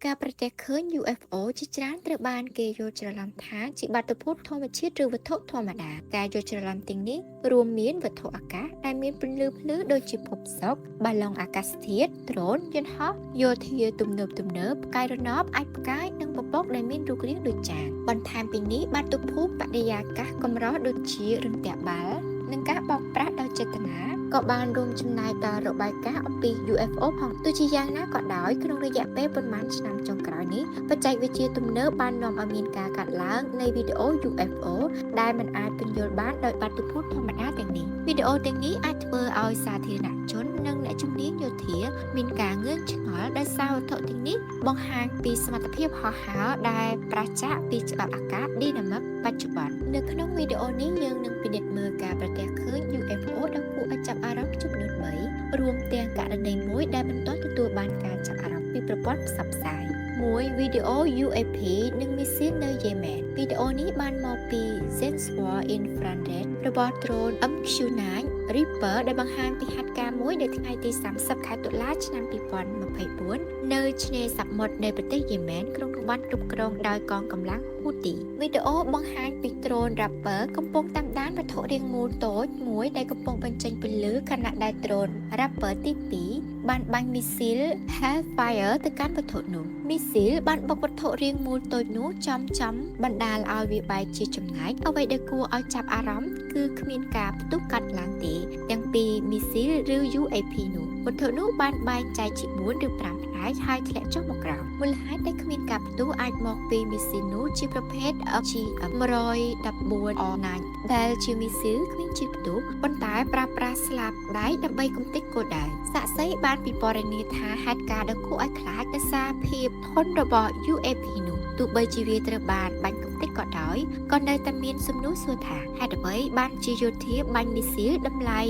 ការប្រទះឃើញ UFO ជាច្រើនត្រូវបានគេយល់ច្រឡំថាជាបាតុភូតធម្មជាតិឬវត្ថុធម្មតាការយល់ច្រឡំទាំងនេះរួមមានវត្ថុអាកាសដែលមានពន្លឺភ្លឺដូចជាភពសុក្របាឡុងអាកាសធាតុដ្រូនយន្តហោះយោធាទំនើបទំនើបផ្កាយរណបអាចផ្កាយនិងពពកដែលមានរូបរាងដូចចានបន្ថែមពីនេះបាតុភូតបរិយាកាសកម្រដូចជារន្ទះបាល់និងការបោកប្រាស់ដោយចេតនាក៏បានរួមចំណែកដល់របាយការណ៍អំពី UFO ផងទោះជាយ៉ាងណាក៏ដោយក្នុងរយៈពេលប៉ុន្មានឆ្នាំចុងក្រោយនេះបច្ចេកវិទ្យាទំនើបបាននាំឲ្យមានការកាត់ឡើងនៃវីដេអូ UFO ដែលមិនអាចពន្យល់បានដោយបាតុភូតធម្មតាទាំងនេះវីដេអូទាំងនេះអាចធ្វើឲ្យសាធារណជននិងអ្នកជំនាញយោធាមានការងឿងឆ្ងល់ដោយសារវត្ថុទាំងនេះបង្ហាញពីសមត្ថភាពហោះហើរដែលប្រាសចាកពីច្បាប់អាកាសឌីណាមិកបច្ចុប្បន្ននៅក្នុងវីដេអូនេះយើងនឹងពិនិត្យមើលការប្រទះឃើញ UFO ដ៏គួរឲ្យចាប់អារម្មណ៍ចំនួន3រួមទាំងករណីមួយដែលមិនទាន់ទទួលបានការចាប់អារម្មណ៍ពីប្រព័ន្ធផ្សព្វផ្សាយ1វីដេអូ UAP និងមីស៊ីលនៅយេម៉ែនវីដេអូនេះបានមកពី Sensor Infrared របស់ drone MQ-9 Reaper ដែលបង្ហាញពីហេតុការណ៍មួយនៅថ្ងៃទី30ខែតុលាឆ្នាំ2024នៅឆ្នេរសមុទ្រនៃប្រទេសយេម៉ែនក្នុងតំបន់គ្រប់គ្រងដោយកងកម្លាំងហ៊ូទីវីដេអូបង្ហាញពី drone Reaper កំពុងតាមដានវត្ថុរាងមូលតូចមួយដែលកំពុងបញ្ចេញពន្លឺខណៈដែល drone Reaper ទី2បានបាញ់មីស៊ីល Hellfire ទៅកាន់វត្ថុនោះមីស៊ីលបានបុកវត្ថុរាងមូលតូចនោះចំចំបណ្ដាលឲ្យវាបែកជាចំណែកអ្វីដែលគួរឲ្យចាប់អារម្មណ៍គឺគ្មានការផ្ទុះកាត់ឡើងទេទាំងពីមីស៊ីលឬ UAP នោះវត្ថុនោះបានបែងចែកជា4ឬ5ផ្នែកហើយធ្លាក់ចុះមកក្រោមមូលហេតុដែលគ្មានការផ្ទុះអាចមកពីមីស៊ីលនោះជាប្រភេទ FG114R9 ដែលជាមីស៊ីលគ្មានជាតិផ្ទុះប៉ុន្តែប្រើប្រាស់ស្លាបដៃដើម្បីកម្ទេចគោលដៅសាក្សីបានពិពណ៌នាថាហេតុការណ៍ដ៏គួរឲ្យខ្លាចដោយសារភាពធន់របស់ UAP នោះទោះបីជាវាត្រូវបានបាញ់កម្ទេចក៏ដោយក៏នៅតែមានសំណួរសួរថាហេតុអ្វីបានជាយោធាបាញ់មីស៊ីលតម្លៃ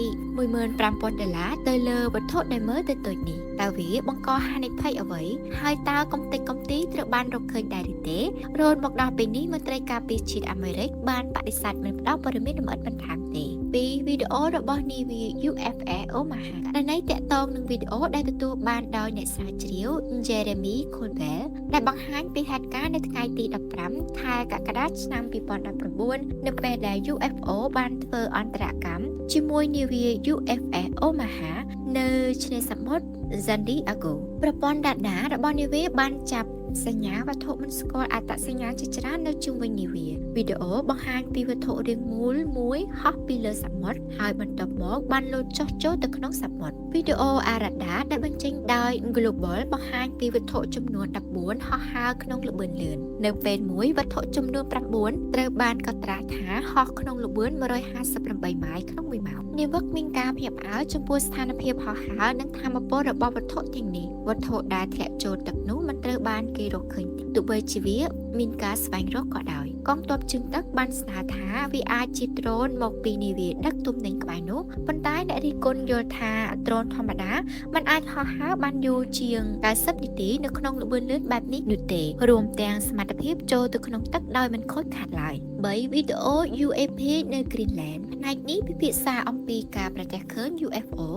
15,000ដុល្លារទៅលើវត្ថុដែលមើលទៅតូចនេះតើវាបង្កហានិភ័យអ្វីហើយតើកំទេចកំទីត្រូវបានរកឃើញដែរឬទេរហូតមកដល់ពេលនេះមន្ត្រីការពារជាតិអាមេរិកបានបដិសេធមិនផ្ដល់ព័ត៌មានលម្អិតបន្ថែមទេពីវីដេអូរបស់នាវា UFS Omaha ករណីតាក់ទងនឹងវីដេអូដែលទទួលបានដោយអ្នកស្រាវជ្រាវ Jeremy Colwell ដែលបង្ហាញពីហេតុការណ៍នៅថ្ងៃទី15ខែកក្កដាឆ្នាំ2019នៅពេលដែល UFO បានធ្វើអន្តរកម្មជាមួយនាវា UFS Omaha នៅឆ្នេរសមុទ្រ San Diego ប្រព័ន្ធរ៉ាដារបស់នាវាបានចាប់សញ្ញាវត្ថុមិនស្គាល់អត្តសញ្ញាណជាច្រើននៅជុំវិញនាវាវីដេអូបង្ហាញពីវត្ថុរាងមូលមួយហោះពីលើសមុទ្រហើយបន្ទាប់មកបានលោតចុះចូលទៅក្នុងសមុទ្រវីដេអូអារ៉ាដាដែលបញ្ចេញដោយ Global បង្ហាញពីវត្ថុចំនួន14ហោះហើរក្នុងល្បឿនលឿននៅពេលមួយវត្ថុចំនួន9ត្រូវបានកត់ត្រាថាហោះក្នុងល្បឿន158ម៉ាយក្នុង1ម៉ោងនាវិកមានការភ្ញាក់ផ្អើលចំពោះស្ថានភាពហោះហើរនិងថាមពលរបស់វត្ថុទាំងនេះវត្ថុដែលធ្លាក់ចូលទឹកនោះមិនត្រូវបានគេរកឃើញទេទោះបីជាវាមានការស្វែងរកក៏ដោយកងទ័ពជើងទឹកបានស្នើថាវាអាចជាដ្រូនមកពីនាវាដឹកទំនិញក្បែរនោះប៉ុន្តែអ្នករិះគន់យល់ថាដ្រូនធម្មតាมันអាចហោះហើរបានយូរជាង90នាទីនៅក្នុងល្បឿនលឿនបែបនេះនោះទេរួមទាំងសមត្ថភាពចូលទៅក្នុងទឹកដោយមិនខូចខាតឡើយ3វីដេអូ UAP នៅ Greenland ផ្នែកនេះពិភាក្សាអំពីការប្រទះឃើញ UFO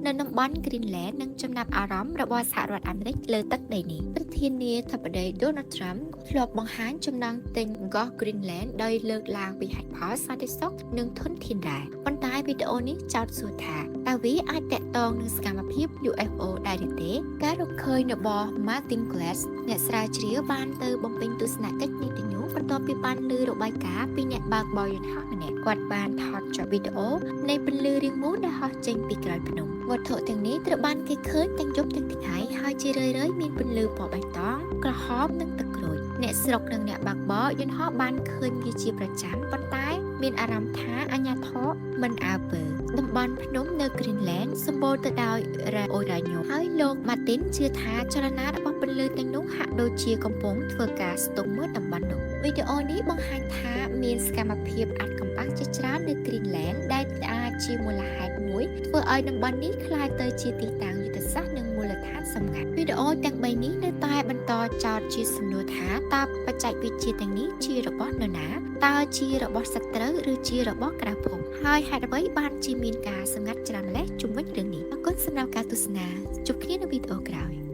នៅតំបន់ Greenland និងចំណាប់អារម្មណ៍របស់សហរដ្ឋអាមេរិកលើទឹកដីនេះប្រធានាធិបតី Donald Trump ធ្លាប់បង្ហាញចំណងទិញកោះ Greenland ដោយលើកឡើងពីហេតុផលសន្តិសុខនិងធនធានរ៉ែប៉ុន្តែវីដេអូនេះចោទសួរថាតើវាអាចតាក់ទងនឹងសកម្មភាព UFO ដែរឬទេការរកឃើញរបស់ Martin Glass អ្នកស្រាវជ្រាវបានទៅបំពេញទស្សនកិច្ចនេះទីនោះបន្ទាប់ពីបានឮរបាយការណ៍ពីអ្នកបើកបរយន្តហោះម្នាក់គាត់បានថតចុះវីដេអូនៃពន្លឺរាងមូលដែលហោះចេញពីក្រោយភ្នំវត្ថុទាំងនេះត្រូវបានគេឃើញទាំងយប់ទាំងថ្ងៃហើយជារឿយៗមានពន្លឺពណ៌បៃតងក្រហមនិងទឹកក្រូចអ្នកស្រុកនិងអ្នកបើកបរយន្តហោះបានឃើញវាជាប្រចាំប៉ុន្តែមានអារម្មណ៍ថាអាជ្ញាធរមិនអើពើតំបន់ភ្នំនៅ Greenland សម្បូរទៅដោយរ៉ែអ៊ូរ៉ាញ៉ូមហើយលោក Martin ជឿថាចលនារបស់ពន្លឺទាំងនោះហាក់ដូចជាកំពុងធ្វើការស្ទង់មើលតំបន់នោះវីដេអូនេះបង្ហាញថាមានសកម្មភាពអាថ៌កំបាំងជាច្រើននៅ Greenland ដែលអាចជាមូលហេតុមួយធ្វើឲ្យតំបន់នេះក្លាយទៅជាទីតាំងយុទ្ធសាស្ត្រនិងមូលដ្ឋានសម្ងាត់វីដេអូទាំង3នេះនៅតែបន្តចោទជាសំណួរថាតើបច្ចេកវិទ្យាទាំងនេះជារបស់នរណាតើជារបស់សត្រូវឬជារបស់ក្រៅភពហើយហេតុអ្វីបានជាមានការសម្ងាត់ច្រើនម្ល៉េះជុំវិញរឿងនេះអរគុណសម្រាប់ការទស្សនាជួបគ្នានៅវីដេអូក្រោយ។